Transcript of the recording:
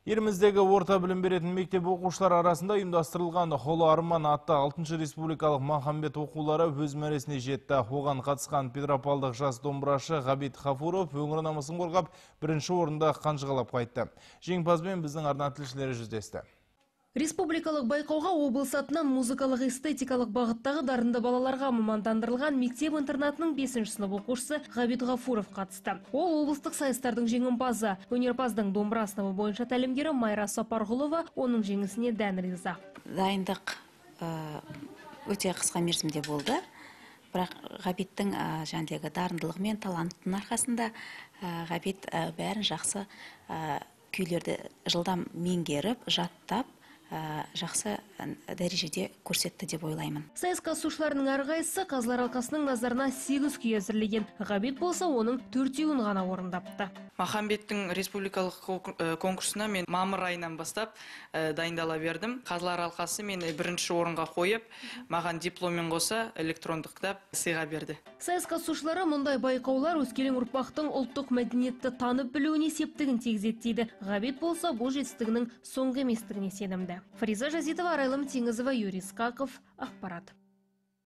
Еліміздегі орта білім беретін мектеп оқушылары арасында ұйымдастырылған «Ұлы Арман» атты 6-шы республикалық Махамбет оқулары өз мәресіне жетті. Оған қатысқан петропавлдық жас домбырашы Ғабит Ғафуров өңір намысын қорғап, бірінші орынды қанжығалап қайтты. Жеңімпазбен біздің арна тілшілері жүздесті. Республикалық байқауға облыс атынан музыкалық эстетикалық бағыттағы дарынды балаларға мамандандырылған мектеп-интернатының 5 сынып оқушысы Ғабит Ғафуров қатысты. Ол облыстық сайыстардың жеңімпазы. Өнерпаздың домбыра сыныбы бойынша тәлімгері Майра Сапарғұлова оның жеңісіне дән риза. Дайындық өте қысқа мерзімде болды. Бірақ Ғабиттің жаңағыдегі дарындылығы мен талантының арқасында Ғабит бәрін жақсы күйлерді жылдам меңгеріп, жаттап, жақсы дәрежеде көрсетті деп ойлаймын. Сайыс қатысушыларының әрқайсысы қазылар алқасының назарына 8 күй әзірлеген. Ғабит болса, оның 4-еуін ғана орындапты. Махамбеттің республикалық конкурсына мен мамыр айынан бастап дайындала бердім. Қазылар алқасы мені бірінші орынға қойып, маған дипломмен қоса электрондық кітап сыйға берді. Сайыс қатысушылары мұндай байқаулар өскелең ұрпақтың ұлттық мәдениетті танып білуіне септігін тигізеді дейді. Ғабит болса, бұл жетістігінің соңғы еместігіне сенімді. Фариза Жазитова, Арайлым Теңізова, Юрий Скаков, ақпарат.